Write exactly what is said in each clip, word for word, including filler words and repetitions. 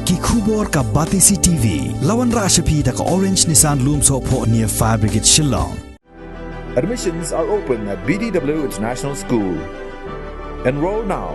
Ki khubor ka Batesi T V. La wanrah sha phi da ka Orange Nissan Lumsohphoh near Fire Brigade Shillong. Admissions are open at B D W International School. Enroll now.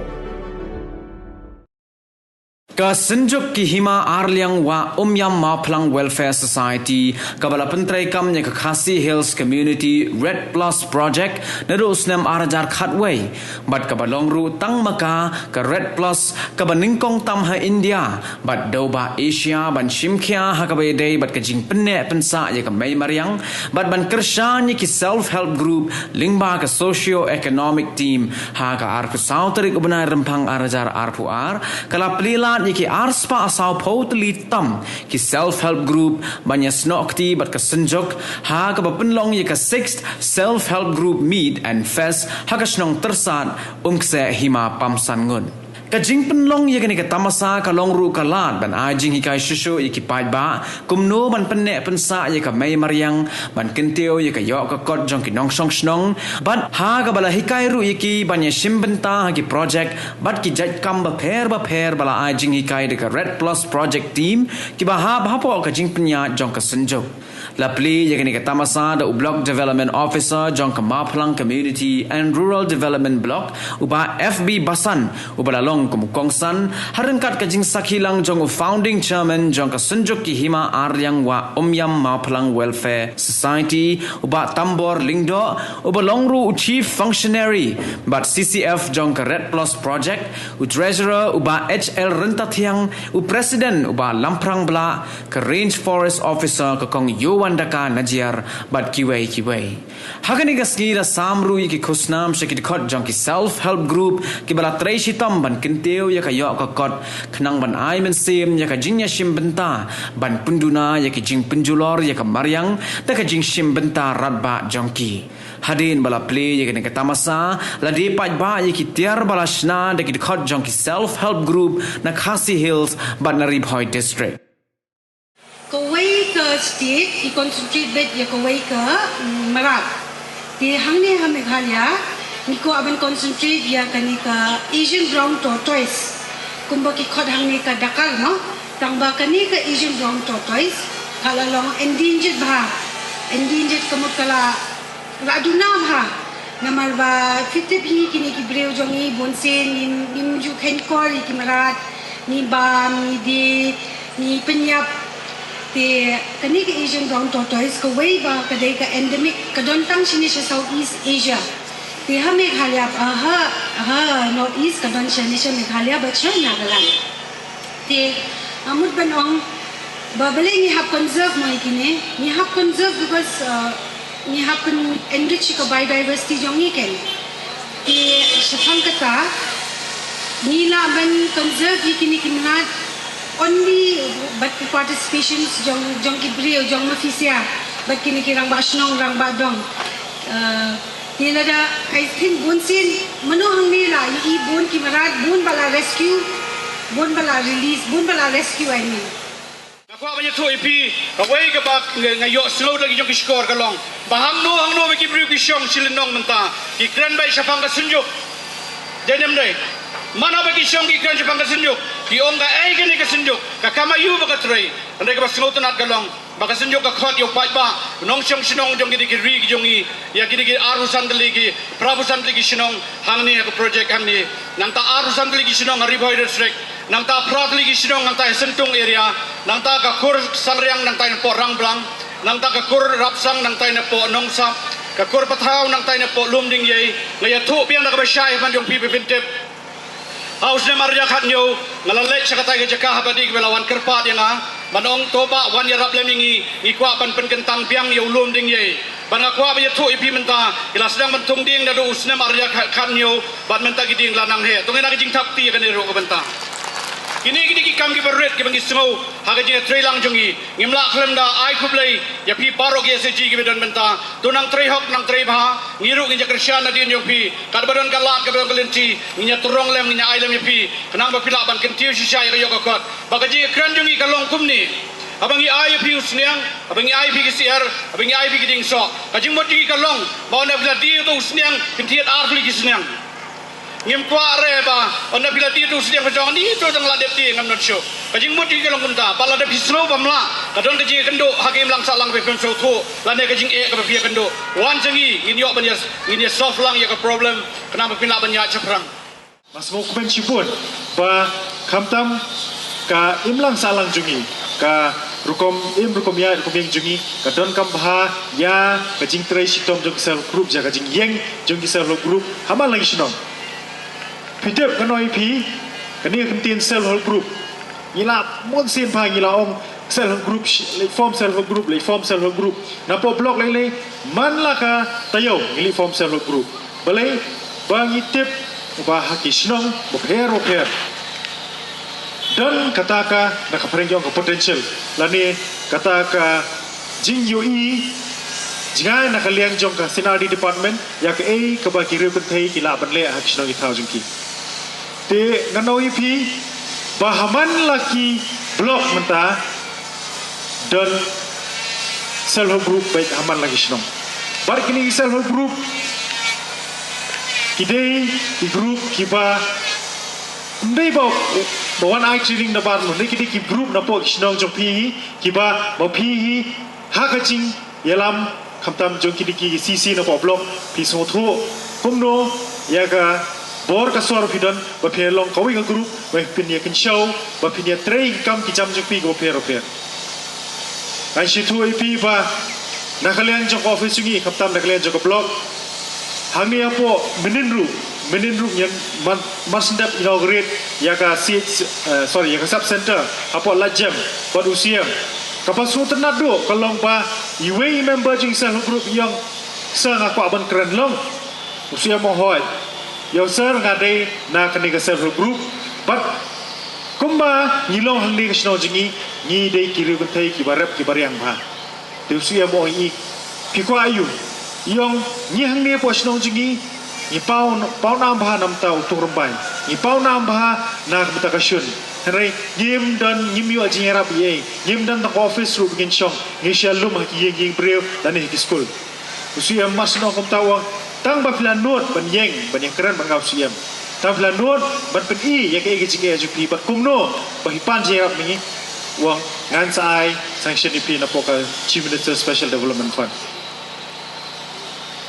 Ka Synjuk ki Hima Arliang Wah Umiam Mawphlang Welfare Society, kaba la pyntreikam ïa ka Khasi Hills Community Red Plus Project naduh u snem ar hajar khatwei, bad kaba long ruh tang ma ka ka Red Plus kaba nyngkong tam ha India bad dewbah Asia ban shim khia ha kaba ïadei bad ka jingpynneh pynsah ïa ka mei mariang bad ban kyrshan ïa ki self help group lyngba ka socio economic team. Ha ka arphew saw tarik u bnai Rymphang ar hajar arphew ar, ka la plie lad ïa ki arspah sawphew tylli tam ki self help group ban ïasnoh kti bad ka Synjuk ha kaba pynlong ïa ka sixth Self Help Group Meet and Fest ha ka shnong Tyrsad, Umkse, Hima Pamsanngut. Ka jingpynlong ïa kane ka tamasa ka long ruh ka lad ban ai jinghikai shuh shuh ïa ki paidbah kumno ban pynneh pynsah ïa ka mei mariang, ban kyntiew ïa ka ïoh ka kot jong ki nongshong shnong, bad ha kaba la hikai ruh ïa ki ban ïashim bynta ha ki projek bad ki jait kam bapher bapher ba la ai jinghikai da ka Red Plus Project Team kiba hap hapoh ka jingpynïaid jong ka Synjuk. La plie ïa kane ka tamasa da u Block Development Officer jong ka Mawphlang Community and Rural Development Block, u Bah F B Basan, uba la long kum u kongsan ha ryngkat ka jingsakhi lang jong u Founding Chairman jong ka Synjuk ki Hima Arliang Wah Umiam Mawphlang Welfare Society, u Bah Tambor Lyngdoh, uba long ruh u Chief Functionary bad C C F jong ka Red Plus Project, u Treasurer u Bah H L Ryntathiang, u President u Bah Lamphrang Blah, ka Range Forest Officer ka Kong Yowandaka Najiar bad kiwei kiwei. Ha kane ka sngi la sam ruh ïa ki khusnam sha ki dkhot jong ki self help group kiba la trei shitom ban kyntiew ïa ka ïoh ka kot, khnang ban ai mynsiem ïa ka jingïashim bynta ban pynduna ïa ki jingpynjulor ïa ka mariang da ka jingshim bynta radbah jong ki. Hadien ba la plie ïa kane ka tamasa, la die paidbah ïa ki tiar ba la shna da ki dkhot jong ki self help group na Khasi Hills bad na Ri Bhoi District. Kawei ka state i concentrate beit ïa kawei ka, mm, mrad. Te hangne ha Meghalaya ngi kwah ban concentrate ïa kane ka Asian brown tortoise. Kumba ki khot hangne ka dakar, no? Tangba kane ka Asian brown tortoise ka la long endangered bha. Endangered ka mut ka la la duna bha. Namar ba phi tip hi kine ki briew jong ngi bunsien ngim, ngim ju kheiñkor ïa ki mrad, ngi bam, ngi die, ngi pynïap. Te kane ka Asian brown tortoise kawei ba ka dei ka endemic, ka don tang shane sha South East Asia. Te ha Meghalaya, ah, ha, ha North East ka don shane sha Meghalaya bad sha Nagaland. Te, ah, mut ban ong ba balei ngi hap conserve mo ïa kine, ngi hap conserve because, ah, ngi hap pyn enrich ïa ka biodiversity jong ngi, kan. Te shaphang kata ngi lah ban conserve ïa kine ki mrad only bad ka participation jong, jong ki briew, jong mafia bad kine ki rangbah shnong, rangbah dong. Ah, Te lada, I think, bunsien mano hangne la ïohi bun ki mrad, bun ba la rescue, bun ba la release, bun ba la rescue, I mean. Nga kwah ban ïathuh ïa phi, kawei kaba nga, nga ïohsngew da la ki jong ki shkor ka long ba hangno hangno ba ki briew ki shong shi lynnong mynta ki kren beit shaphang ka Synjuk. Dei ne em dei? Mano ba ki shong ki kren shaphang ka Synjuk, ki ong kaei kane ka Synjuk, ka kam aïu ba ka trei. Hynrei kaba sngewtynnat ka long ba ka Synjuk ka khot ïa u paidbah, u nongshong shnong jong kine ki ri ki jong ngi, ïa kine ki arphew san tylli ki, phraphew san tylli ki shnong hangne ha ka project hangne. Nangta arphew san tylli ki shnong ha Ri Bhoi District, nangta phra tylli ki shnong nangta ha Syntung area, nangta ka Kur Sangriang nangta napoh Rangblang, nangta ka Kur Rapsang nangta napoh Nongsap, ka Kur Pathaw nangta napoh Lumdingiei. Nga ïathuh biang da kaba shai ha khmat jong phi, phi pyntip. Ha u snem ar hajar khathynñiew nga la leit sha katei ka jaka ha Badi, kiba la wan kyrpad ïa nga ban ong, to bah, wan ïarap lem ïa ngi, ngi kwah ban pynkyntang biang ïa u Lumdingiei. Bad nga kwah ban ïathuh ïa phi mynta, ki la sdang ban thung dieng naduh u snem ar hajar khathynñiew bad mynta ki dieng la nang heh. To ngin ai ka jingthap kti ïa kane ruh ka bynta. Kine ki dei ki kam kiba rit kiba ngi sngew ha ka jingïatreilang jong ngi. Ngim lah khlem da ai khublei ïa phi baroh ki S H G kiba don mynta. To nang trei hok, nang trei bha, ngi ruh ngin ïa kyrshan nadien jong phi. Katba don ka lad, katba don ka lynti, ngin ïa tyrong lem, ngin ïa ai lem ïa phi, khnang ba phi lah ban kyntiew shisha ïa ka ïoh ka kot. Ba ka jingïakren jong ngi ka long kumne. Haba ngi ai ïa phi u sniang, haba ngi ai ïa phi ki syiar, haba ngi ai ïa phi ki diengsoh, ka jingmut jong ngi ka long ba ynda phi la die ïa uto u sniang, phin thied ar tylli ki sniang. Ngim kwah re ba ynda phi la die tu sdiang ka jong ni tu dang la dep die ngam not shuh. Ka jingmut jong ki long kumta, ba lada phi sngew bym lah, ka don ka jingkynduh ha ka imlang sahlang ba phin sngewthuh, lane ka jingeh kaba phi ïakynduh. Wan jong ngi, ngin ïoh ban ïa, ngin ïa solve lang ïa ka problem, khnang ba phin lah ban ïaid shaphrang. Nga sngewkmen shibun ba khamtam ka imlang sahlang jong ngi, ka rukom im rukom ïaid rukom ïeng jong ngi, ka donkam bha ïa ka jingtrei shitom jong ki self help group, ïa ka jingïeng jong ki self help group ha man la ki shnong. Phi tip, ngan ong ïa phi, kane ka ktien self help group, ngi la mon sien bha ngi la ong self help group, leit form self help group, leit form self help group. Napoh block lei lei, man la ka taïew ngi leit form self help group. Balei? Ba ngi tip ba ha ki shnong bapher bapher don kata ka, na ka phareng ki ong ka potential, lane kata ka jingïohi jngai na ka liang jong ka C and R D department ïa kaei kaba ki riew kynthei ki lah ban leh ha ki shnong ki thaw jong ki. Te ngan ong ïa phi ba ha man la ki block mynta don self help group beit ha man la ki shnong. Bad kine ki self help group ki dei ki group kiba, ym dei ba, ba wan ai training da bar, ym dei, ki dei ki group napoh ki shnong jong phi hi, kiba, ba phi hi ha ka jingïalam khamtam jong kine ki C C napoh block, phi sngewthuh kumno ïa ka bor ka sor phi don ba phin long kawei ka group ba phin ïa kynshew, ba phin ïa trei ki kam ki jam jong phi kiba pher bapher. Ngan sngewthuh ïa phi ba na ka liang jong ka office jong ngi, khamtam na ka liang jong ka block, hangne hapoh mynnin ruh, mynnin ruh ngi ïa man, man shu dep inaugurate ïa ka C H, eh, sorry, ïa ka sub center hapoh Laitjem bad u C M. Kaba sngewtynnat duh ka long ba iwei i member jong i self help group i ong, "Sir, nga kwah ban kren long." U C M u ong, "Hooid, ïa u sir nga dei na kane ka self help group, bad kumba ngi long hangne ka shnong jong ngi, ngi dei ki riew kynthei kiba rep kiba riang bha." Te u C M u ong ïa i, "Phi kwah aïu?" I ong, "Ngi hangne hapoh shnong jong ngi, ngi paw, paw nam bha na ka bynta u tung rymbai, ngi paw nam bha na ka bynta ka shun. Hynrei ngim don, ngim ïoh jingïarap ei ei, ngim don tang ka office ruh ba ngin shong, ngi shu lum ha ki ïing ïing briew lane ha ki skul." U C M mar shu ong kumta, u ong, "Tang ba phi la nud ban ïeng ban ïakren bad nga, u C M, tang ba phi la nud ban pyni ïa kaei ka jingeh jong phi bad kumno ba phi pan jingïarap ma ngi, u ong, ngan sa ai sanction ïa phi napoh ka Chief Minister Special Development Fund."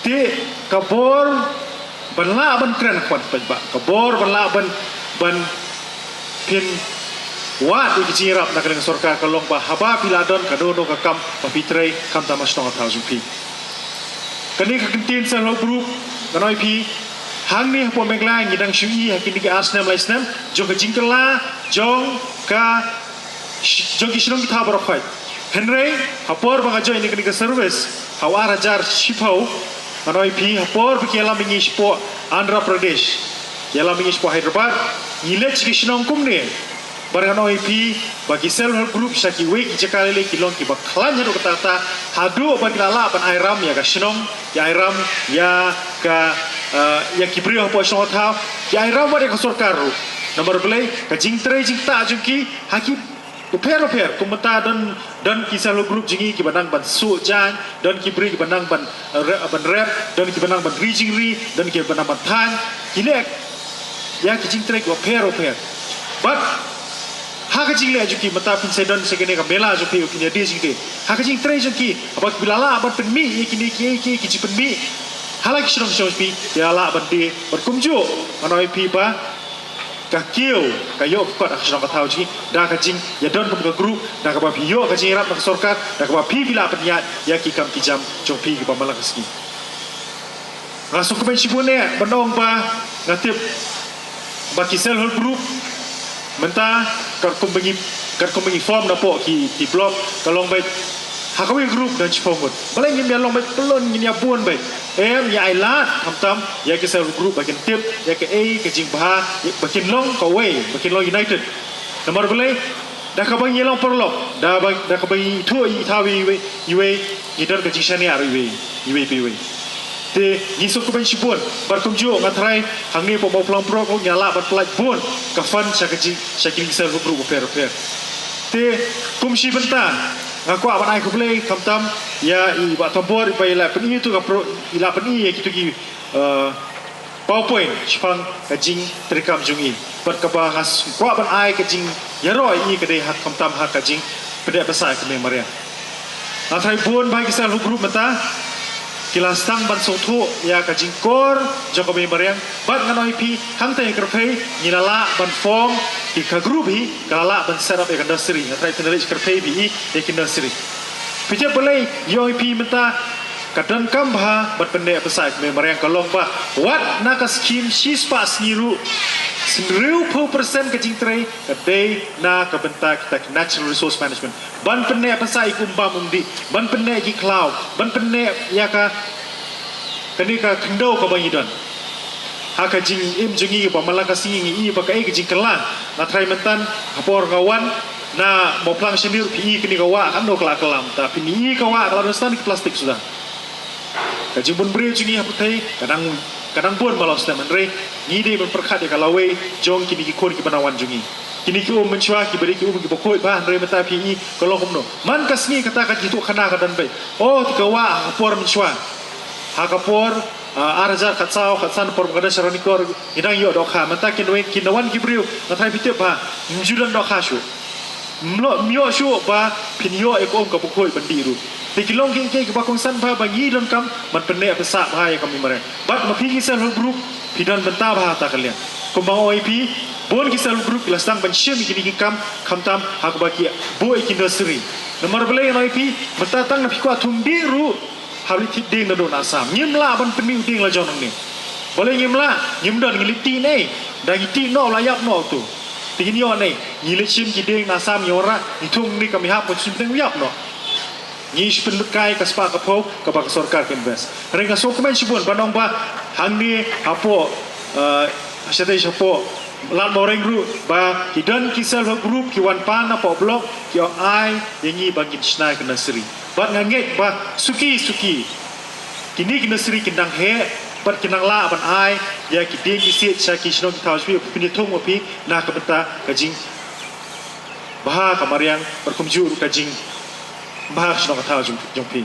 Te ka bor ban lah ban kren, ka bor ban lah ban, ban pynwad ïa ka jingïarap na ka liang sorkar ka long ba haba phi la don kano kano ka kam ba phi trei, khamtam ha shnong ha thaw jong phi. Kane ka ktien self help group, ngan ong ïa phi, hangne hapoh Meghalaya ngi dang shu ïohi ha kine ki ar snem lai snem jong ka jingkylla jong ka, jong ki shnong ki thaw baroh khoit. Hynrei ha por ba nga join ïa kane ka service ha u ar hajar shiphew, ngan ong ïa phi, ha por ba ki ïalam ïa ngi shapoh Andhra Pradesh, ki ïalam ïa ngi shapoh Hyderabad, ngi leit sha ki shnong kumne. Bad ngan ong ïa phi ba ki self help group sha kiwei ki jaka lei lei ki long kiba khlaiñ haduh katta katta, haduh ba ki la lah ban ai ram ïa ka shnong, ki ai ram ïa ka, eh, ïa ki briew hapoh shnong ha thaw, ki ai ram wat ïa ka sorkar ruh. Namar balei? Ka jingtrei jingktah jong ki ha ki bapher bapher. Kum mynta don, don ki self help group jong ngi kiba nang ban suh jaiñ, don ki briew kiba nang ban, eh, re-, ban rep, don kiba nang ban ri jingri, don kiba nang ban thaiñ. Ki leh ïa ki jingtrei kiba pher bapher. Bad ha ka jingleh jong ki, mynta phin sa don sa kane ka mela jong phi, phin ïa die jingdie. Ha ka jingtrei jong ki, haba ki la lah ban pynmih ïa kine ki, ki, ki jingpynmih ha la ki shnong shnong jong phi, ki la lah ban die. Bad kumjuh ngan ong ïa phi ba ka kiew ka ïoh ka kot ha ka shnong ka thaw jong ngi da ka jingïadon kum ka group, da kaba phi ïoh ka jingïarap na ka sorkar, da kaba phi, phi lah pynïaid ïa ki kam ki jam jong phi kiba man la ka sngi. Nga sngewkmen shibun eh ban ong ba nga tip ba ki self help group mynta, katkum ba ngi, katkum ba ngi form napoh ki, ki block, ka long beit ha kawei ka group don shiphew ngut. Balei ngim ïa long beit pyllun, ngin ïa bun beit? Em, ïa ai lad khamtam ïa ki self help group ba kin tip ïa kaei ka jingbha, ba kin long kawei, ba kin long united. Namar balei? Da kaba ngi long paralok, da ba, da kaba ngi ithuh ithaw iwei iwei, ngi don ka jingshaniah iwei iwei pa iwei. Te ngi sngewkmen shibun, bad kumjuh nga tharai hangne hapoh Mawphlang Prok ruh ngi la lah ban pynlait bun ka fund sha ka jing, sha ki self help group bapher bapher. Te kum shi bynta nga kwah ban ai khublei khamtam ïa i Bah Tambor ba i la pyni ïa tu ka pro, i la pyni ïa kitu ki, eh, PowerPoint shaphang ka jingtrei kam jong i. Bad kaba nga kwah ban ai ka jingïaroh ïa i ka dei ha khamtam ha ka jingpyneh pynsah ïa ka kmie mariang. Nga tharai bun bha ki self help group mynta ki la sdang ban sngewthuh ïa ka jingkor jong ka kmie mariang. Bad ngan ong ïa phi, hangta ha kyrpei ngi la lah ban form ki ka group hi, ka la lah ban set up ïa ka nursery. Nga tharai phi naleit kyrpei phi i ïa ki nursery. Phi tip balei ngi ong ïa phi mynta ka donkam bha ban pyneh pynsah ïa ka kmie mariang? Ka long ba wat na ka skhim shispah sngi ruh, hynriewphew percent ka jingtrei ka dei na ka bynta kita ki natural resource management. Ban pyneh pynsah ïa ki um bam um dih, ban pyneh ïa ki khlaw, ban pyneh ïa ka, kane ka khyndew kaba ngi don. Ha ka jingim jong ngi ba man la ka sngi ngi i ba kaei ka jingkylla. Nga tharai mynta ha por nga wan na Mawphlang shane ruh phi i kane ka wah katno ka la kylla, mynta phin i ka wah ka la don stan ki plastik suda. Ka jingbun briew jong ngi ha pyrthei ka dang, ka dang bun ba la sdang, hynrei ngi dei ban pyrkhat ïa ka lawei jong kine ki khun kiba nang wan jong ngi. Kine ki um mynshuwa kiba dei ki um kiba khuid bha, hynrei mynta phi i ka long kumno. Man ka sngi kata ka jingïathuhkhana ka don beit. Oh, te ka wah ha ka por mynshuwa, ha ka por, ah, ar hajar khatsaw khatsan, por ba ka don sha Ranikor, ngi dang ïoh dohkha. Mynta kin wan, kin wan ki briew, nga tharai phi tip bha, ym ju don dohkha shuh. Ym ïoh, ym ïoh shuh ba phin ïoh ïa ka um kaba khuid ban dih ruh. Te ki long kiei kiei kiba kongsan bha ba ngi donkam ban pyneh pynsah bha ïa ka kmie mariang. Bad ma phi ki self help group phi don bynta bha ha kata ka liang. Kumba nga ong ïa phi, bun ki self help group ki la sdang ban shim ïa kine ki kam, khamtam ha kaba ki buh ïa ki nursery. Namar balei nga ong ïa phi, mynta tang na phi kwah thung dieng ruh, hap leit thied dieng naduh na Assam. Ngim lah ban pynmih u dieng la jong nangne. Balei ngim lah? Ngim don, ngi leit tih ne? Da ngi tih noh la ïap noh utu. Te ngin ïoh ne? Ngi leit shim ki dieng na Assam, ngi wanrah, ngi thung ne, ka mihap ka suiñ pdeng u ïap noh. Ngi shu pynlut kai ka spah ka phew kaba ka sorkar ka invest. Hynrei nga sngewkmen shibun ban ong ba hangne hapoh, eh, shatei shapoh Lad Mawreng ruh ba ki don ki self help group ki wan pan napoh block, ki ong ai ïa ngi ba ngin shna ïa ka nursery. Bad nga ngeit ba suki suki kine ki nursery kin dang heh bad kin dang lah ban ai ïa ki dieng ki siej sha ki shnong ki thaw jong phi, phin ïathung ma phi na ka bynta ka jingbha ka mariang bad kumjuh ruh ka jingbha ka shnong ka thaw jong, jong phi.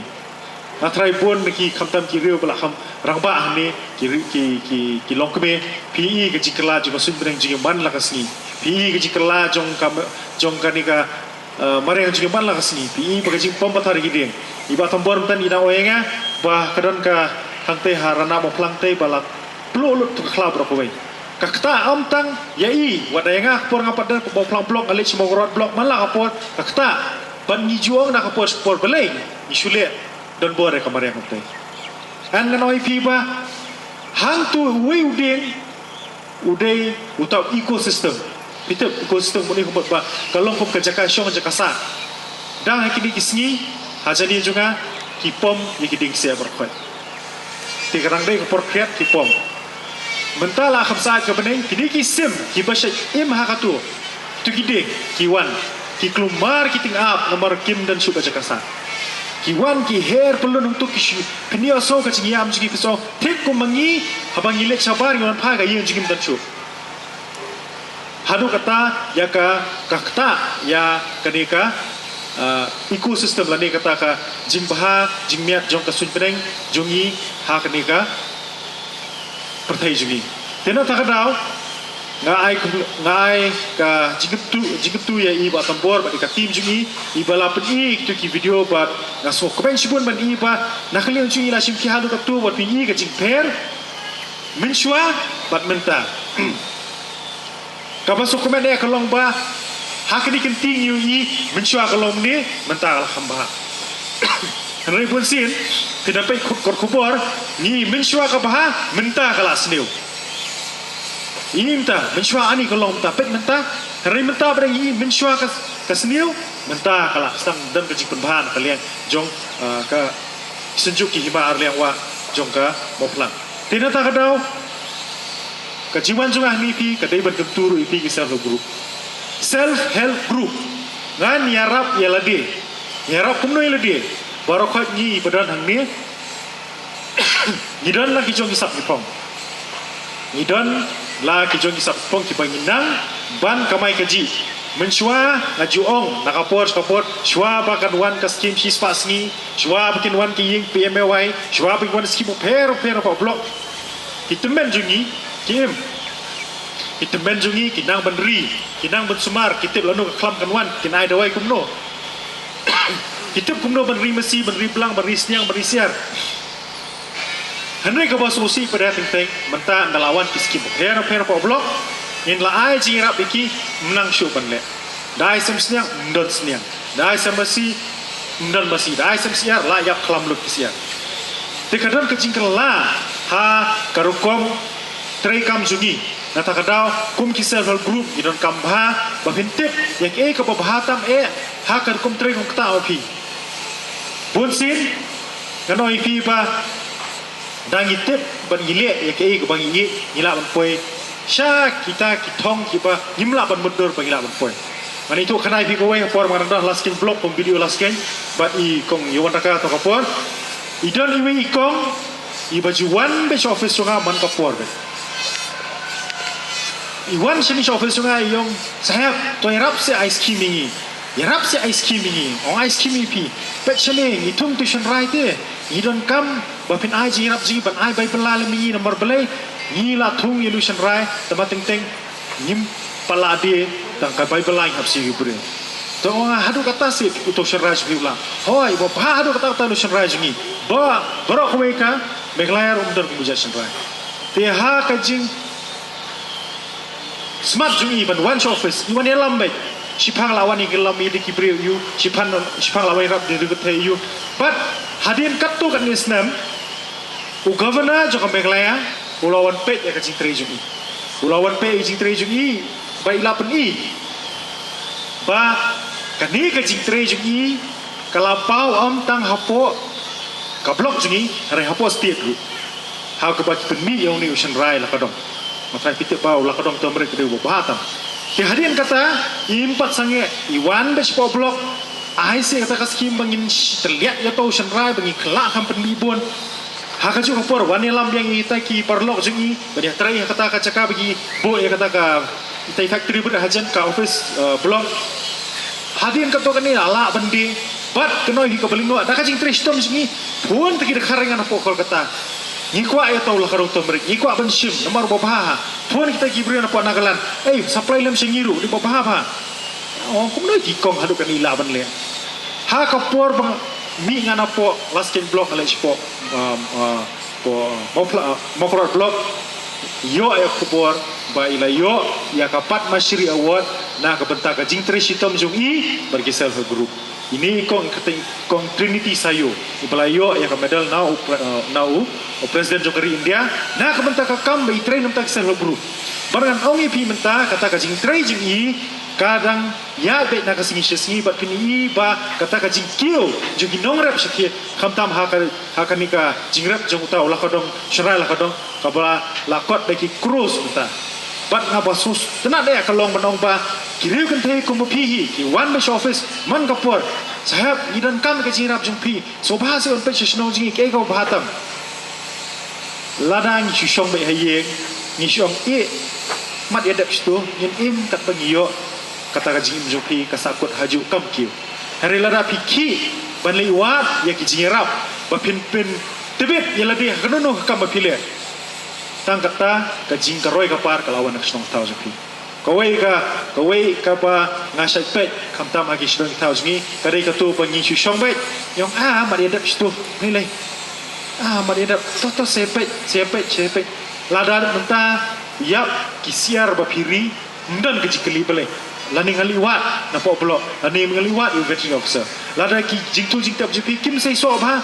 Nga tharai bun na ki, khamtam ki riew ba la kham rangbah hangne, ki riew, ki, ki, ki longkmie, phi i ka jingkylla jong ka suiñ bneng jong ngi man la ka sngi. Phi i ka jingkylla jong ka, jong kane ka, eh, mariang jong ngi man la ka sngi. Phi i ba ka jingpom pathar ïa ki dieng. I Bah Tambor mynta i dang ong ïa nga ba ka don ka hangtei ha Ranab Mawphlang tei ba la pluh lut ka khlaw baroh kawei. Ka ktah ym tang ïa i, wat ïa nga, ka por nga pat don Mawphlang block, nga leit sha Mawkyrwat block man la ka por, ka ktah. Ban ngi ju ong na ka por sha ka por balei ngi shu leh donbor ïa ka mariang kumtei. Ngan ong ïa phi ba hangtu uwei u dieng u dei uta u ecosystem. Phi tip ecosystem mut ne, ka mut ba ka long kum ka jaka shong jaka sah. Dang ha kine ki sngi ha jani jong nga ki pom ïa ki dieng ksiar baroh khoit. Te ka dang dei ka por khriat ki pom. Mynta la kham sah ka bneng, kine ki sim kiba shait im ha katu, tu ki dieng ki wan, ki kulmar ki tyngab namar kim don shuh ka jaka sah. Ki wan ki her pyllun hangtu, ki shu pynïohsngew ka jingïam jong ki, pynïohsngew thik kum ma ngi haba ngi leit shabar ngi wan phai ka ïing jong ngi ym don shuh. Haduh kata ïa ka, ka ktah ïa kane ka, ah, ecosystem lane kata ka jingbha jingmiat jong ka suiñ bneng jong ngi ha kane ka pyrthei jong ngi. Te na kata ka daw nga ai, nga ai ka jingkyntu, jingkyntu ïa i Bah Tambor bad ïa ka team jong i, iba la pyni ïa kitu ki video, bad nga sngewkmen shibun ban i ba na ka liang jong i la shim khia haduh katu bad pyni ka jingpher mynshuwa bad mynta. Kaba sngewkmen eh ka long ba ha kane ka ktien ïa i mynshuwa ka long ne, mynta ka la kham bha. Hynrei bunsien phi da peit khubor, khubor, ngi mynshuwa ka bha, mynta ka la sniew. I mynta mynshuwa ani ka long mynta, peit mynta. Hynrei mynta ba dang i mynshuwa ka, ka sniew, mynta ka la sdang don ka jingpynbha na ka liang jong, ah, ka Synjuk ki hima ar liang wah jong ka Mawphlang. Te na kata ka daw ka jingwan jong nga hangne ïa phi ka dei ban kyntu ruh ïa phi ki self help group. Self help group. Ngan ïarap ïa lade. Ïarap kumno ïa lade? Baroh khoit ngi ba don hangne ngi don la ki jong ki sap ki phong. Ngi don la ki jong ki sap phong kiba ngi nang ban kamai kajih. Mynshuwa nga ju ong na ka por sha ka por, shuwa ba kan wan ka skim shispah sngi, shuwa ba kin wan ki ïing P M A Y, shuwa ba kin wan skim bapher bapher hapoh block, Ki tymmen jong ngi ki im. Ki tymmen jong ngi ki nang ban ri, ki nang ban sumar, ki tip lano ka khlam kan wan, kin ai dawai kumno. Ki tip kumno ban ri masi, ban ri blang, ban ri sniang, ban ri siar. Hynrei kaba sngewsih pat de teng teng, mynta ynda la wan ki skim bapher bapher hapoh block, ngin la ai jingïarap ïa ki, ym nang shuh ban leh. Da ai sem sniang, ym don sniang. Da ai sem masi, ym don masi. Da ai sem siar, la ïap khlam lut ki siar. Te ka don ka jingkylla ha ka rukom treikam jong ngi. Nangta ka daw kum ki self help group ngi donkam bha ba phin tip ïa kaei kaba bha tam eh ha ka rukom trei kumta ma phi. Bun sien ngan ong ïa phi ba da ngi tip bad ngi leh ïa kaei kaba ngi ïeit, ngi lah ban poi sha kita ki thong kiba ngim lah ban mutdur ba ngi lah ban poi. Ngan ïathuh khana ïa phi kawei, ha por ba nga dang don ha Laskein block kum BDO Laskein bad i kong Ïewantaka, to ka por i don iwei i kong iba ju wan beit sha office jong nga man ka por beit. I wan shane sha office jong nga, i ong, "Saheb, to ïarap seh ai skim ïa ngi. Ïarap seh ai skim ïa ngi. Ong ai skim ïa phi. Peit shane, ngi thung tu shynrai te. Ngi donkam ba phin ai jingïarap jong ngi ban ai bai bylla lem ïa ngi, namar balei ngi la thung ïa u shynrai, tangba teng teng ngim pat lah die tang ka bai bylla, ngi hap siew ïa u briew." To ong nga, "Haduh katta seh uto u shynrai jong phi u lah?" "Hooid, ba bha haduh katta katta u shynrai jong ngi. Ba baroh kawei ka Meghalaya ruh ym don kum u jait shynrai." Te ha ka jing smat jong i ban wan sha office, i wan ïalam beit. Shiphang la wan ïalam ïa ki briew ïa u, shiphang, shiphang la wan ïarap ïa ki kynthei ïa u. Bad hadien katto katne snem, u Governor jong ka Meghalaya u la wan peit ïa ka jingtrei jong i. U la wan peit ïa ka jingtrei jong i, ba i la pyni ba kane ka jingtrei jong i ka la paw ym tang hapoh ka block jong i, hynrei hapoh state ruh. Ha kaba ki pynmih ïa une u shynrai Lakadong. Nga tharai phi tip ba u Lakadong Turmeric ka dei uba bha tam. Te hadien kata, im pat sangeh, i wan beit shapoh block, ai seh kata ka skim ba ngin sh-, tylliat ïa uto u shynrai, ba ngin kylla kham pynmih bun. Ha kajuh ka por, wan ïalam biang ïa kita ki paralok jong i, ban ïatrei ha kata ka jaka ba ki buh ïa kata ka, kita i factory bad hajan ka office, eh, block. Hadien katto katne la lah ban die, bad kynnoh hi kaba lyngdoh, da ka jingtrei shitom jong ngi, bun ta ki dkhar ïa nga napoh Kolkata. Ngi kwah ïa uto u Lakadong Turmeric, ngi kwah ban shim, namar uba bha. Bun kita ki briew napoh Nagaland, "Ei, supply lem sha ngi ruh, dei uba bha bha." Ong kumno ki kong haduh katne lah ban leh. Ha ka por ba nga mih nga napoh Laskein block, nga leit shapoh, um, uh, poh, uh, Mawphla-, uh, Mawkyrwat block, ïoh ïa ka khubor ba i la ïoh ïa ka Padma Shri Award na ka bynta ka jingtrei shitom jong i bad ki self help group. Ine i kong, i kyrteng i kong Trinity Sayo, iba la ïoh ïa ka medal na u pre-, uh, na u, u president jong ka ri India, na ka bynta ka kam ba i trei na ka bynta ki self help group. Bad ngan ong ïa phi mynta, kata ka jingtrei jong i ka dang ïaid beit na ka sngi sha sngi, bad phin i ba kata ka jingkiew jong ki nongrep sha khie, khamtam ha ka, ha kane ka jingrep jong uta u Lakadong, shynrai Lakadong, kaba la kot da ki crores mynta. Bad nga ba sngewtynnat eh ka long ban ong ba ki riew kynthei kum ma phi hi ki wan beit sha office man ka por, "Saheb, ngi donkam ka jingïarap jong phi, sngewbha seh wan peit sha shnong jong ngi, kaei kaba bha tam." Lada ngi shu shong beit ha ïing, ngi shu ong, "Ïeh, mat ïa dep shatu, ngin im katba ngi ïoh, kata ka jingim jong phi ka sahkut hajuh kam kiew." Hynrei lada phi khih ban leit wad ïa ki jingïarap ba phin pyntbit ïa lade ha kano kano ka kam ba phi leh, tang kata ka jingkaroi ka par ka la wan na ka shnong thaw jong phi. Kawei ka, kawei kaba nga shait peit, khamtam ha ki shnong ki thaw jong ngi, ka dei kato ba ngi shu shong beit, ngi ong, "Ah, mat ïa dep shatu, ngi lei. Ah, mat ïa dep, to, to, sa peit, sa peit, sa peit." Lada mynta ïap ki siar ba phi ri, ym don ka jingkylli balei. Lane nga leit wad napoh block, lane nga leit wad ïa u veterinary officer. Lada ki jingthoh jingtep jong phi kim seisoh bha,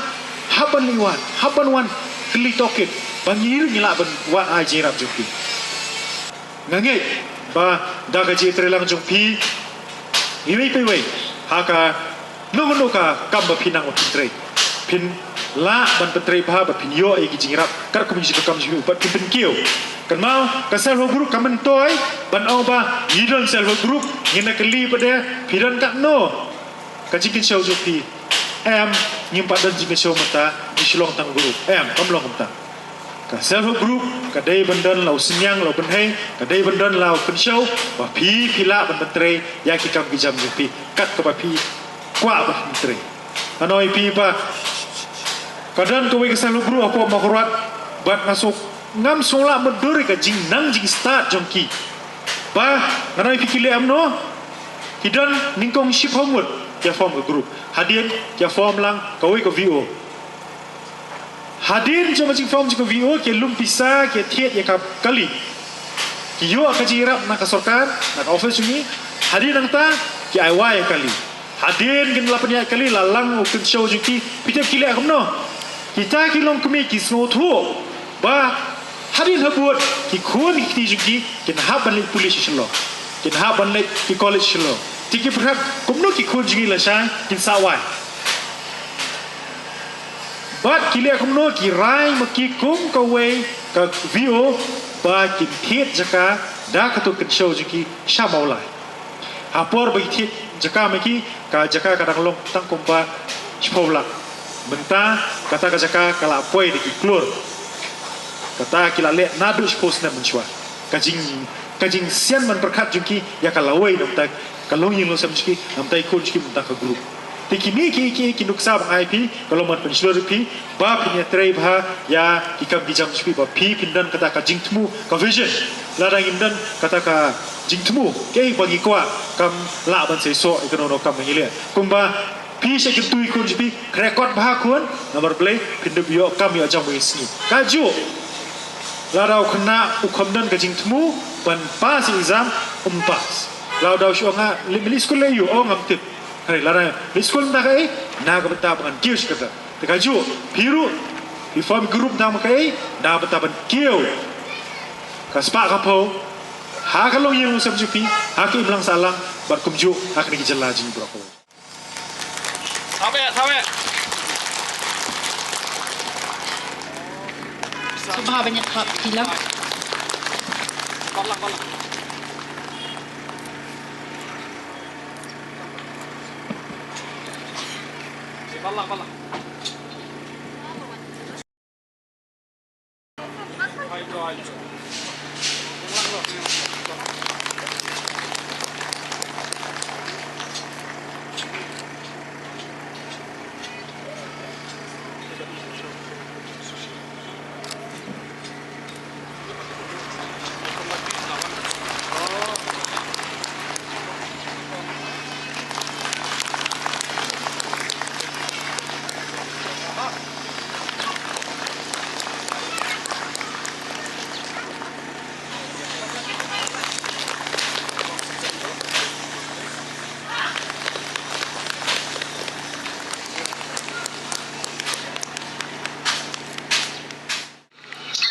hap ban leit wad, hap ban wan kylli tohkit ba ngi ruh ngi lah ban wad ai jingïarap jong phi. Nga ngeit ba da ka jingïatreilang jong phi iwei pa iwei ha kano kano ka kam ba phi nang ban pyntrei, phin lah ban pyntrei bha bad phin ïoh ïa ki jingïarap katkum ki jingdonkam jong phi bad phin pynkiew. Kynmaw, ka self help group kam myntoi ban ong ba ngi don self help group, ngin da kylli pat de, "Phi don katno ka jingkynshew jong phi?" Em, ngim pat don jingkynshew mynta, ngi shu long tang group. Em, kam long kumta. Ka self help group ka dei ban don la u synñiang, la u bynhei, ka dei ban don la u kynshew ba phi, phi lah ban pyntrei ïa ki kam ki jam jong phi kat kaba phi kwah ban pyntrei. Ngan ong ïa phi ba ka don kawei ka self help group hapoh Mawkyrwat, bad nga shu Ngam sngewlah mutdur ïa ka jingnang jingstad jong ki. Ba, nga ong ïa phi ki leh kumno? Ki don nyngkong shiphew ngut ki ïa form ka group. Hadien ki ïa form lang kawei ka V O. Hadien jong ka jingform jong ka V O, ki ïa lum pisa, ki ïa thied ïa ka kali. Ki ïoh ka jingïarap na ka sorkar, na ka office jong ngi. Hadien nangta, ki ai wai ïa ka kali. Hadien kin la pynïaid kali, la lang u kynshew jong ki, phi tip ki leh kumno? Kita ki longkmie ki sngewthuh ba hadien habud ki khun ki kti jong ki kin hap ban leit pule sha Shillong, kin hap ban leit ki college Shillong. Te ki pyrkhat kumno ki khun jong ngi lashai kin sah wai. Bad ki leh kumno, ki rai ma ki kum kawei ka V O ba kin thied jaka da katu ka kynshew jong ki sha Mawlai. Ha por ba ki thied jaka ma ki, ka jaka ka dang long tang kumba shiphew lak. Mynta kata ka jaka ka la poi da ki klur. Kata ki la leh naduh shiphew snem mynshuwa. Ka jing, ka jingsian ban pyrkhat jong ki ïa ka lawei namar ka longïing longsem jong ki, namar ki khun jong ki, namar ka group. Te kine ki, ki, ki nuksa ba nga ai phi, ka long ban pynshlur ïa phi ba phin ïatrei bha ïa ki kam ki jam jong phi, ba phi phin don kata ka jingthmu, ka vision. Lada ngim don kata ka jingthmu, kaei ba ngi kwah, kam lah ban seisoh ïa kano kano kam ba ngi leh. Kumba phi shu kyntu ïa ki khun jong phi, kren kot bha khun, namar balei, phin dup ïoh kam ïoh jam ïa sngi. Kajuh, lada u khynnah u kham don ka jingthmu ban pass exam, um pass. Lada u shu ong, nga leit skul lei ïa u, ong ngam tip. Hynrei lada leit skul mynta kaei, na ka bynta ba ngan kiew sha kata. Te kajuh, phi ruh, phi form group mynta kaei, na ka bynta ban kiew ka spah ka phew ha ka longïing longsem jong phi, ha ka imlang sahlang, bad kumjuh ha kane ka jylla jong ngi baroh kawei. Thaw eh, thaw eh. Sngewbha ban ïa thap phi lang. Balang, balang. Balang, balang.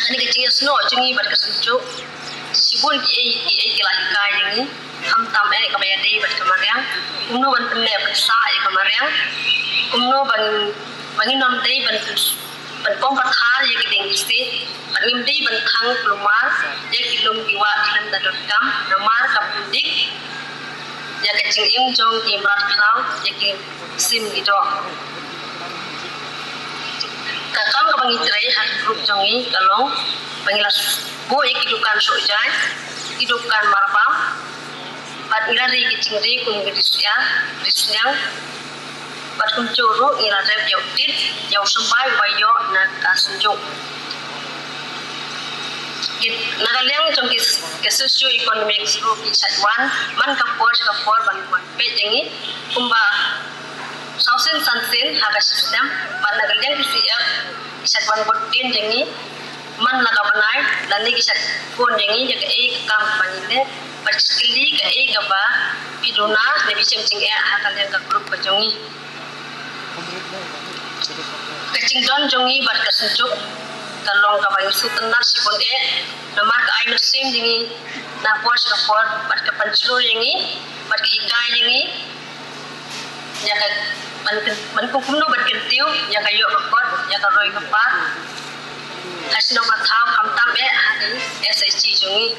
Kane ka jingïasnoh jong ngi bad ka Synjuk, shibun kiei kiei ki la hikai ïa ngi, khamtam eh kaba ïadei bad ka mariang, kumno ban pynneh pynsah ïa ka mariang, kumno ban, ba ngin ym dei ban, ban pom pathar ïa ki dieng ki siej, bad ngim dei ban thang kulmar ïa ki lum ki wah khlem da donkam, namar kam dik ïa ka jingim jong ki mrad khlaw, ïa ki sim ki doh. Ka kam kaba ngi trei ha ka group jong ngi ka long ba ngi la buh ïa ki dukan shoh jaiñ, ki dukan marbam, bad ngi la ri ki jingri kum ki risñiang, risñiang, bad kumjuh ruh ngi la rep ïa u tit, ïa u symbai uba ïoh na ka Synjuk. Ki, na ka liang jong ki, ki socio-economic ruh ki shait wan, man ka por sha ka por ban wan peit ïa ngi, kumba saw sien san sien ha ka system, bad na ka liang ki C F ki shait wan bud ïa ngi, man la ka bnai lane ki shait phone ïa ngi ïa kaei ka kam kaba ngi leh, bad ki kylli kaei kaba phi duna ne phi shem jingeh ha ka liang ka group ka jong ngi. Ka jingdon jong ngi bad ka Synjuk ka long kaba ngi sngewtynnat shibun eh, namar ka ai mynsiem ïa ngi na por sha ka por, bad ka pynshlur ïa ngi, bad ka hikai ïa ngi ïa ka ban, ban kum kumno ban kyntiew ïa ka ïoh ka kot, ïa ka roi ka par ha shnong ha thaw, khamtam eh ha ka S H G jong ngi.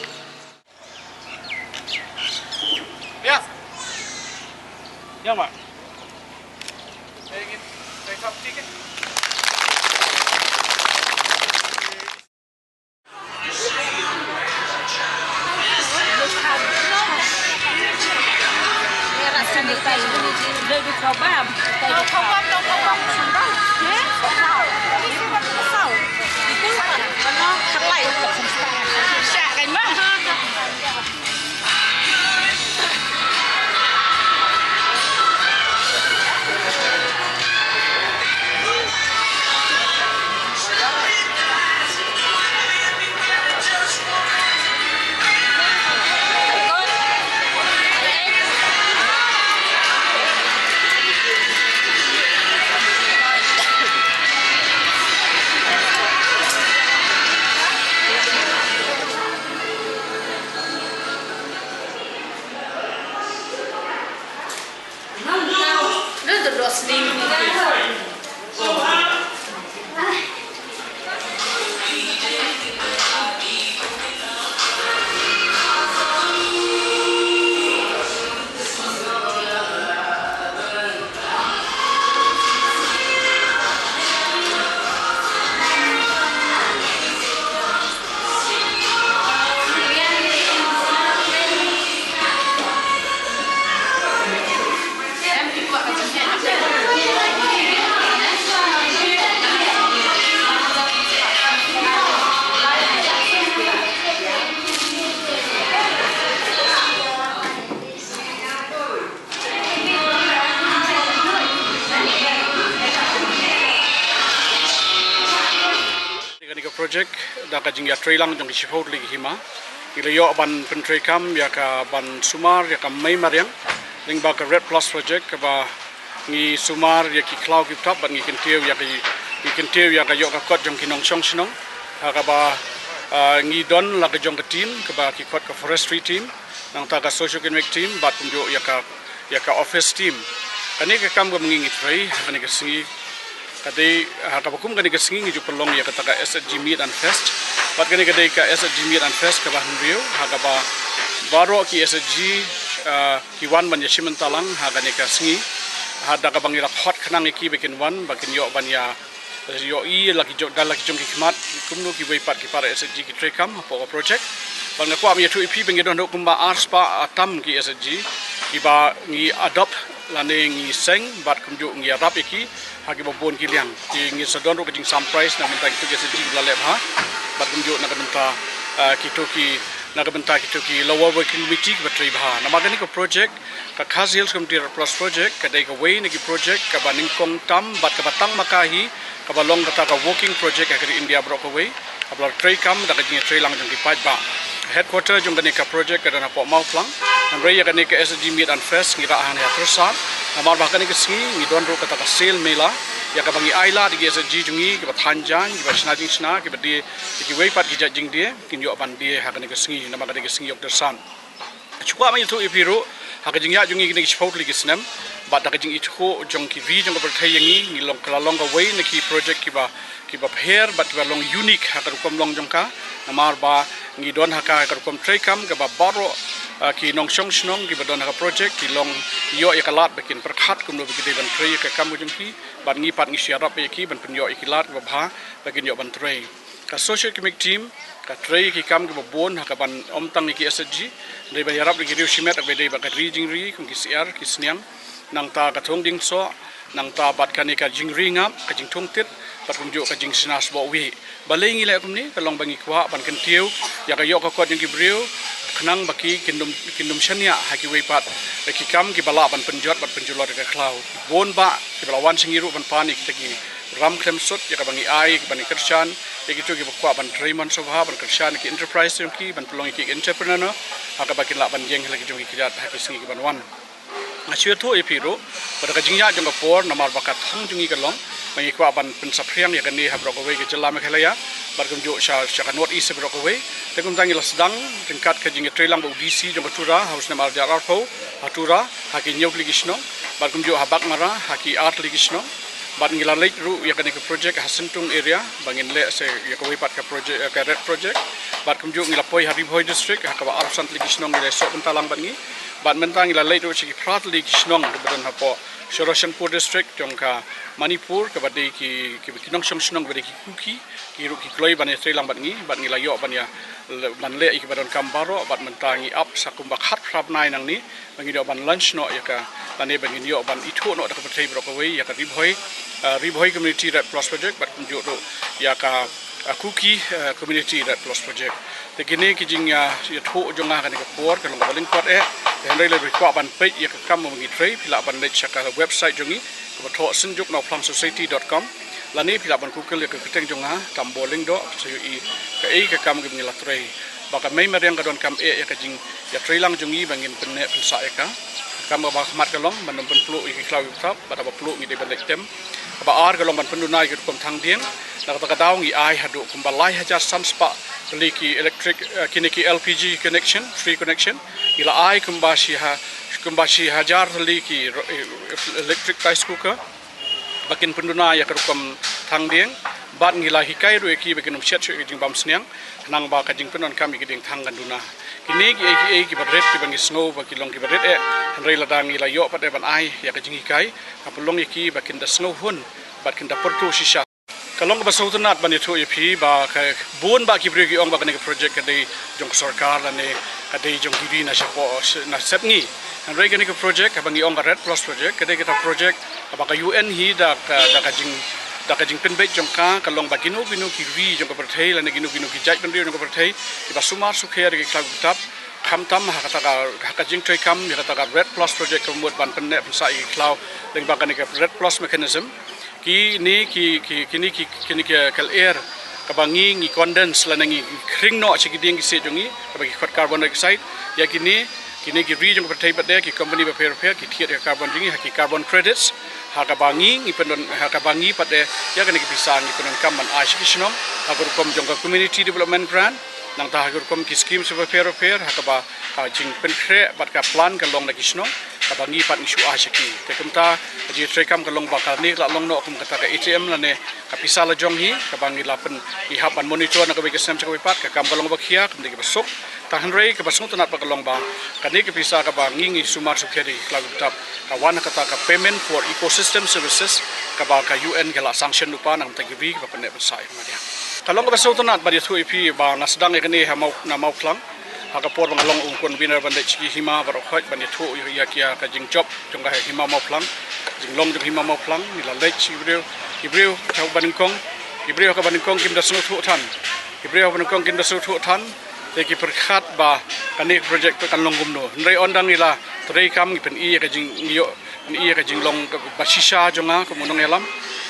Kane ka project da ka jingïatreilang jong ki shiphew tylli ki hima, ngi la ïoh ban pyntreikam ïa ka ban sumar ïa ka mei mariang lyngba ka Red Plus project, kaba ngi sumar ïa ki khlaw ki btap bad ngi kyntiew ïa ka, ngi kyntiew ïa ka ïoh ka kot jong ki nongshong shnong. Ha kaba, ah, ngi don la ka jong ka team, kaba ki kot ka forestry team, nangta ka socio-economic team bad kumjuh ïa ka, ïa ka office team. Kane ka kam kaba ngi ngi trei ha kane ka sngi, ka dei ha kaba kum kane ka sngi ngi ju pynlong ïa kata ka S H G Meet and Fest. Bad kane ka dei ka S H G Meet and Fest kaba hynriew, ha kaba baroh ki S H G, ah, ki wan ban ïashim bynta lang ha kane ka sngi. Ha da kaba ngi la khot khnang ïa ki ba kin wan, ba kin ïoh ban ïa, ïohi la ki jong, da la ki jong ki khmat kumno kiwei pat ki para S H G ki treikam hapoh ka project. Bad nga kwah ban ïathuh ïa phi ba ngi don haduh kumba arspah tam ki S H G kiba ngi adopt lane ngi seng bad kumjuh ngi ïarap ïa ki ha kiba bun ki liang. Ki ngi sa don ruh ka jingsam prize na ka bynta kito ki S H G kiba la leh bha bad kumjuh na ka bynta, ah, kito ki, na ka bynta kito ki lower working committee kiba trei bha. Namar kane ka project, ka Khasi Hills Community Red Plus project, ka dei kawei na ki project kaba nyngkong tam bad kaba tang ma ka hi, kaba long kata ka working project ha ka ri India baroh kawei, kaba la treikam da ka jingïatreilang jong ki paidbah. Headquarter jong kane ka project ka don hapoh Mawphlang. Hynrei ïa kane ka S H G Meet and Fest ngi rah hangne ha Kyrsad. Namar ba ha kane ka sngi ngi don ruh kata ka sale mela, ïa kaba ngi ailad ïa ki S H G jong ngi kiba than jaiñ, kiba shna jingshna, kiba die ïa kiwei pat ki jait jingdie, kin ïoh ban die ha kane ka sngi, namar kane ka sngi ïoh Kyrsad. Shu kwah ban ïathuh ïa phi ruh, ha ka jingïaid jong ngi kine ki shiphew tylli ki snem, bad da ka jingithuh jong ki ri jong ka pyrthei ïa ngi, ngi long, ka la long kawei na ki project kiba, kiba pher bad kiba long unique ha ka rukom long jong ka. Namar ba ngi don ha ka, ha ka rukom treikam kaba baroh, ah, ki nongshong shnong kiba don ha ka project ki long ïoh ïa ka lad ba kin pyrkhat kumno ba ki dei ban trei ïa ka kam ka jong ki, bad ngi pat ngi shu ïarap ïa ki ban pynïoh ïa ki lad kiba bha ba kin ïoh ban trei. Ka socio-economic team ka trei ki kam kiba bun ha kaban ym tang ïa ki S H G, dei ban ïarap ïa ki riew shimet, kaba dei bad ka ri jingri kum ki syiar ki sniang, nangta ka thung dieng soh, nangta bad kane ka jingri ngap, ka jingthung tit, bad kumjuh ka jingshna sboh wieh. Balei ngi leh kumne? Ka long ba ngi kwah ban kyntiew ïa ka ïoh ka kot jong ki briew, khnang ba ki kin ym, kin ym shaniah ha kiwei pat ki kam kiba lah ban pynjot bad pynjulor ïa ka khlaw. Bun bah kiba la wan sha ngi ruh ban pan ïa kita ki ram khlem sut, ïa kaba ngi ai, ïa kaba ngi kyrshan ïa kito kiba kwah ban trei man sngewbha, ban kyrshan ïa ki enterprise jong ki, ban pynlong ïa ki entrepreneur, ha kaba kin lah ban ïeng ha la ki jong ki kjat ha ki sngi kiban wan. Nga shu ïathuh ïa phi ruh ba da ka jingïaid jong ka por, namar ba ka thong jong ngi ka long ba ngi kwah ban pynsaphriang ïa kane ha baroh kawei ka jylla Meghalaya, bad kumjuh sha, sha ka North East baroh kawei. Te kumta ngi la sdang ryngkat ka jingïatreilang bad u D C jong ka Tura ha u snem ar hajar arphew ha Tura, ha ki hynñiew tylli ki shnong, bad kumjuh ha Baghmara ha ki ar tylli ki shnong. Bad ngi la leit ruh ïa kane ka project ha Syntung area ba ngin leh sa ïa kawei pat ka project, ka Red Project. Bad kumjuh ngi la poi ha Ri Bhoi District ha kaba arphew san tylli ki shnong ngi la ïasoh bynta lang bad ngi. Bad mynta ngi la leit ruh sha ki phra tylli ki shnong kiba don hapoh Churachandpur District jong ka Manipur, kaba dei ki, ki, ki nongshong shnong kaba dei ki Kuki, ki ruh ki kloi ban ïatreilang bad ngi, bad ngi la ïoh ban ïa, ban leh ïa kiba donkam baroh, bad mynta ngi ap sa kumba khatphra bnai nangne ba ngin ïoh ban launch noh ïa ka, lane ba ngin ïoh ban ithuh noh da ka pyrthei baroh kawei ïa ka Ri Bhoi, ah, Ri Bhoi Community Red Plus Project, bad kumjuh ruh ïa ka, A Kuki, eh, Community Red Plus Project. Te kine ki jing, ah, ïathuh jong nga ha kane ka por, ka long kaba lyngkot eh. Te hynrei lada phi kwah ban peit ïa ka kam ba ngi trei, phi lah ban leit sha ka website jong ngi, kaba thoh synjuk mawphlang society dot com. Lane phi lah ban Google ïa ka kyrteng jong nga, Tambor Lyngdoh, sa ïohi kaei ka kam kaba ngi la trei. Ba ka mei mariang ka donkam eh ïa ka jing ïatreilang jong ngi ba ngin pynneh pynsah ïa ka. Ka kam kaba khmat ka long ban ym pynpluh ïa ki khlaw ki bthap, bad haba pluh ngi dei ban leit tem. Kaba ar ka long ban pynduna ïa ki rukom thang dieng. Na kata ka daw ngi ai haduh kumba lai hajar san spah tylli ki electric, eh, kine ki L P G connection, free connection. Ngi la ai kumba shi ha, kumba shi hajar tylli ki ro-, eh, electric rice cooker. Ba kin pynduna ïa ka rukom thang dieng, bad ngi la hikai ruh ïa ki ba kin ym shet shuh ïa ka jingbam sniang, khnang ba ka jingpyndonkam ïa ki dieng thang kan duna. Kine kiei kiei kiba rit kiba ngi sngew ba ki long kiba rit eh, hynrei lada ngi la ïoh pat eh ban ai ïa ka jinghikai, ka pynlong ïa ki ba kin da sngewhun, bad kin da pyrto shisha. Ka long kaba sngewtynnat ban ïathuh ïa phi ba ka bun bah ki briew ki ong ba kane ka project ka dei jong ka sorkar lane ka dei jong ki ri na shapoh na sepngi. Hynrei kane ka project kaba ngi ong ka Red Plus project, ka dei kata project kaba ka U N hi da ka, da ka jing, da ka jingpynbeit jong ka, ka long ba kino kino ki ri jong ka pyrthei lane kino kino ki jaitbynriew jong ka pyrthei kiba sumar sukher ïa ki khlaw ki bthap, khamtam ha kata ka, ha ka jingtrei kam ïa kata ka Red Plus project kaba mut ban pynneh pynsah ïa ki khlaw lyngba kane ka Red Plus mechanism. Kine ki, ki, kine ki, kine ki ka lyer kaba ngi, ngi condense lane ngi khring noh sha ki dieng ki siej jong ngi, kaba ki khot carbon dioxide. Ïa kine, kine ki ri jong ka pyrthei pat de, ki company bapher bapher ki thied ïa ka carbon jong ngi ha ki carbon credits. Ha kaba ngi, ngi pyndon, ha kaba ngi pat de, ïa kane ka pisa ngi pyndonkam ban ai sha ki shnong ha ka rukom jong ka community development grant. Nangta ha ka rukom ki schemes bapher bapher ha kaba ka jingpynkhreh bad ka plan ka long da ki shnong, kaba ngi pat ngi shu ai sha ki. Te kumta ka jingtrei kam ka long ba kane ka la long noh kum kata ka A T M lane ka pisa la jong hi, kaba ngi la pyn, ngi hap ban monitor na kawei ka snem sha kawei pat, ka kam ka long ba khia, kam dei kaba suk. Tang hynrei kaba sngewtynnat pat ka long ba kane ka pisa kaba ngi, ngi sumar sukher ïa ki khlaw ki bthap, ka wan ha kata ka payment for ecosystem services, kaba ka U N ka la sanction lypa na ka bynta ki ri kiba pynneh pynsah ïa ka madiang. Ka long kaba sngewtynnat ban ïathuh ïa phi ba nga sdang ïa kane ha Maw, na Mawphlang. Ha ka por ba nga long u convener ban leit sha ki hima baroh khoit ban ïathuh ïa, ïa, ïa ka jingjop jong ka hima Mawphlang, jinglong jong hima Mawphlang, ngi la leit sha ki briew, ki briew ha kaba nyngkong, ki briew ha kaba nyngkong kim da sngewthuh than, ki briew ha kaba nyngkong kim da sngewthuh than, te ki pyrkhat ba kane ka project kan long kumno. Hynrei ynda ngi la trei kam ngi pyni ïa ka jing, ngi ïoh, pyni ïa ka jinglong kaba shisha jong nga kum u nongïalam.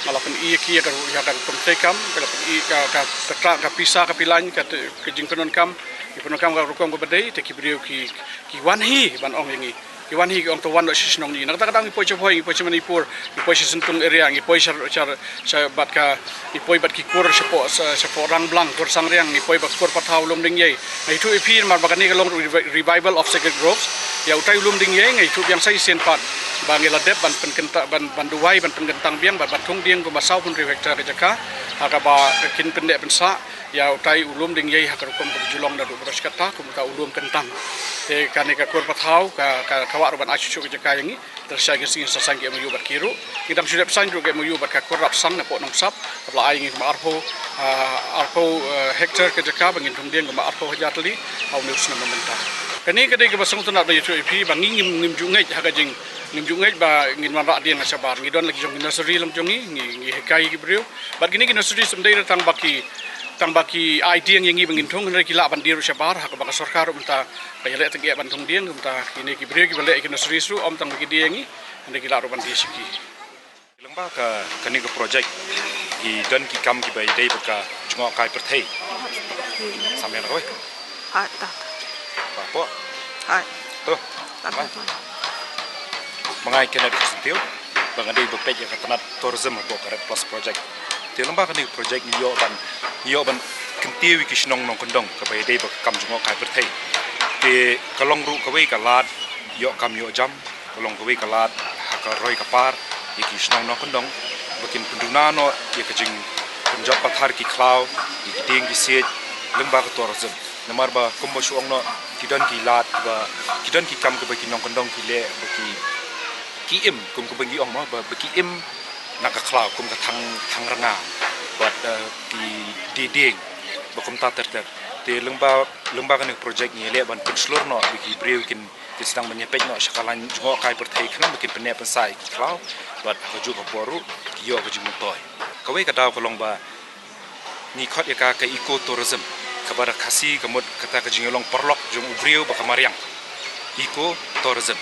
Nga la pyni ïa ki ïa ka, ïa ka rukom trei kam, nga la pyni ka, ka, ka, ka pisa ka pilain, ka, ka jingpyndonkam, ki pyndonkam ka rukom kaba dei, te ki briew ki, ki wan hi ban ong ïa ngi. Ki wan hi ki ong to wan noh sha shnong jong ngi. Na kata ka daw ngi poi sha Bhoi, ngi poi sha Manipur, ngi poi sha Syntung area, ngi poi sha, sha, sha bad ka, ngi poi bad ki kur shapoh, sha, shapoh Rangblang, kur Sangriang, ngi poi bad kur Pathaw, Lumdingiei. Nga ïathuh ïa phi namar ba kane ka long revi-, revival of sacred groves. Ïa utai u Lumdingiei nga ïathuh biang sa shisien pat ba ngi la dep ban pynkyntang, ban, ban duwai, ban pynkyntang biang, ban, ban thung dieng kumba saw phew hynriew hektar ka jaka ha kaba kin pynneh pynsah ïa utai u Lumdingiei ha ka rukom kaba ju long naduh baroh shi katta kum uta u lum kyntang. Te kane ka kur Pathaw ka, ka, ka kwah ruh ban ai shuh shuh ka jaka ïa ngi. Te lashai ka sngi sa sign ka M O U bad ki ruh. Ngi dang shu dep sign ruh ka M O U bad ka kur Rapsang napoh Nongsap, kaba la ai ïa ngi kumba arphew, ah, arphew, eh, hektar ka jaka ba ngin thung dieng kumba arphew hajar tylli ha une u snem ba mynta. Kane ka dei kaba sngewtynnat ban ïathuh ïa phi ba ngi ngim, ngim ju ngeit ha ka jing, ngim ju ngeit ba ngin wanrah dieng ha shabar. Ngi don la ki jong ki nursery lang jong ngi, ngi, ngi hikai ïa ki briew. Bad kine ki nursery ym dei tang ba ki, tang ba ki ai dieng ïa ngi ba ngin thung, hynrei ki lah ban die ruh shabar ha kaba ka sorkar ruh mynta ka ïaleh tang ïa ban thung dieng, mynta kine ki briew kiba leh ïa ki nursery ruh ym tang ba ki die ïa ngi, hynrei ki lah ruh ban die sha ki. Lyngba ka, kane ka project, ki don ki kam kiba ïadei bad ka jngohkai pyrthei. Samyang na kawei. Hai, ta, ta. Ba pok. Hai. Tu. Ta, ta, ta. Ma nga i Kenneth Kharsyntiew, ba nga dei ba peit ïa ka tnat tourism hapoh ka Red Plus Project. Te lyngba kane ka project ngi ïoh ban, ngi ïoh ban kyntiew ïa ki shnong nongkyndong kaba ïadei bad ka kam jngohkai pyrthei. Te ka long ruh kawei ka lad ïoh kam ïoh jam, ka long kawei ka lad ha ka roi ka par ïa ki shnong nongkyndong ba kin pynduna noh ïa ka jingpynjot pathar ki khlaw, ïa ki dieng ki siej lyngba ka tourism. Namar ba kumba shu ong noh, ki don ki lad ba, ki don ki kam kaba ki nongkyndong ki leh ba ki, ki im, kum kaba ngi ong mo, ba, ba ki im na ka khlaw kum ka thang, thang rnga bad, eh, ki die dieng ba kumta ter ter. Te lyngba, lyngba kane ka project ngi leh ban pynshlur noh ïa ki briew kin, kin sdang ban ïapeit noh sha ka lain jngohkai pyrthei khnang ba kin pynneh pynsah ïa ki khlaw bad ha kajuh ka por ruh ki ïoh ka jingmyntoi. Kawei ka daw ka long ba Ngi khot ïa ka ka eco tourism, kaba da Khasi ka mut kata ka jingïalong paralok jong u briew bad ka mariang. Eco tourism.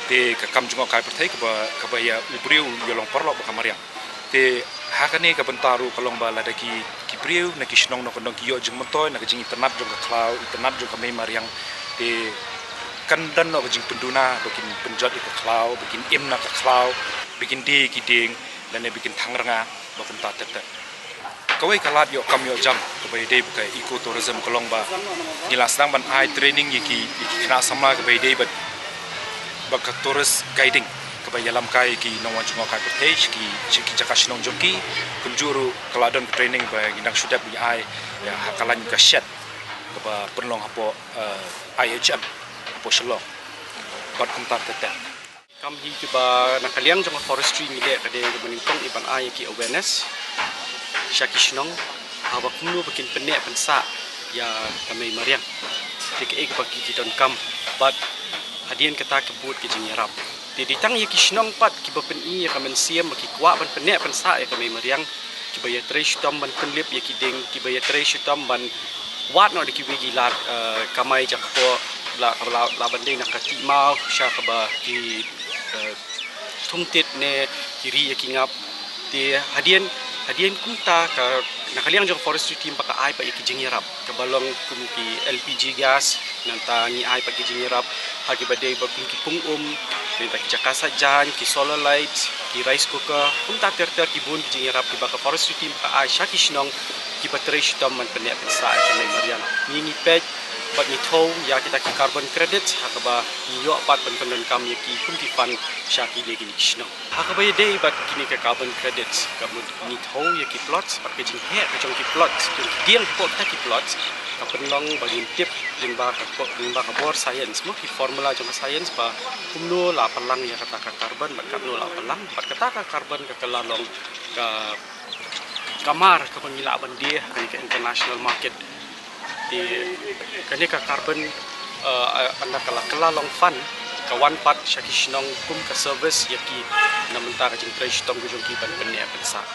Te ka kam jong ka pyrthei kaba, kaba ïa u briew u ïalong paralok bad ka mariang. Te ha kane ka bynta ruh ka long ba lada ki, ki briew na ki shnong na ka dong ki ïoh jingmyntoi na ka jingitynnad jong ka khlaw, itynnad jong ka mei mariang. Te kan don noh ka jingpynduna ba kin pynjot ïa ka khlaw, ba kin im na ka khlaw, ba kin die ki dieng, lane ba kin thang rnga, ba kumta ter ter. Kawei ka lad ïoh kam ïoh jam kaba ïadei bad ka eco tourism ka long ba ngi la sdang ban ai training ïa ki, ïa ki khynnah samla kaba ïadei bad, bad ka tourist guiding kaba ïalam kai ïa ki nongwan jngohkai pyrthei sha ki, sha ki jaka shnong jong ki. Kumjuh ruh ka la don ka training ba ngi dang shu dep ngi ai ïa ha ka lain ka shet kaba pynlong hapoh, eh, I H M hapoh Shillong. Bad kumta ter ter. Kam hi kiba na ka liang jong ka forestry ngi leh ka dei kaba nyngkong i ban ai ïa ki awareness sha ki shnong haba kumno ba kin pynneh pynsah ïa ka mei mariang. Te kaei kaba ki, ki donkam bad hadien kata ki bud ki jingïarap. Te dei tang ïa ki shnong pat kiba pyni ïa ka mynsiem ba ki kwah ban pynneh pynsah ïa ka mei mariang, kiba ïatrei shitom ban pynlip ïa ki dieng, kiba ïatrei shitom ban wad noh da kiwei ki lad, eh, kamai jakpoh la, la, la ban dei na ka tih maw sha kaba ki, eh, thung tit ne ki ri ïa ki ngap. Te hadien, hadien kumta ka na ka liang jong forestry team ba ka ai pat ïa ki jingïarap kaba long kum ki L P G gas, nangta ngi ai pat ki jingïarap ha kiba dei ba kum ki pung um, nangta ki jaka sait jaiñ, ki solar lights, ki rice cooker, kumta ter ter ki bun ki jingïarap kiba ka forestry team ka ai sha ki shnong kiba trei shitom ban pynneh pynsah ïa ka mei mariang. Ngi ngi peit bad ngi thew ïa kita ki carbon credits ha kaba ngi ïoh pat ban pyndonkam ïa ki kum ki fund sha kine kine ki shnong. Ha kaba ïadei bad kine ka carbon credits, ka mut ngi thew ïa ki plots bad ka jingheh ka jong ki plots, jong ki dieng hapoh kita ki plots, ka pynlong ba ngin tip lyngba ka, lyngba ka bor science, mo, ki formula jong ka science ba kumno la pynlang ïa kata ka carbon bad katno la pynlang bad kata ka carbon ka, ka la long ka, ka mar kaba ngi lah ban die ha kane ka international market. Te kane ka carbon, eh, ynda ka la, ka la long fund, ka wan pat sha ki shnong kum ka service ïa ki na bynta ka jingtrei shitom ka jong ki ban pynneh pynsah.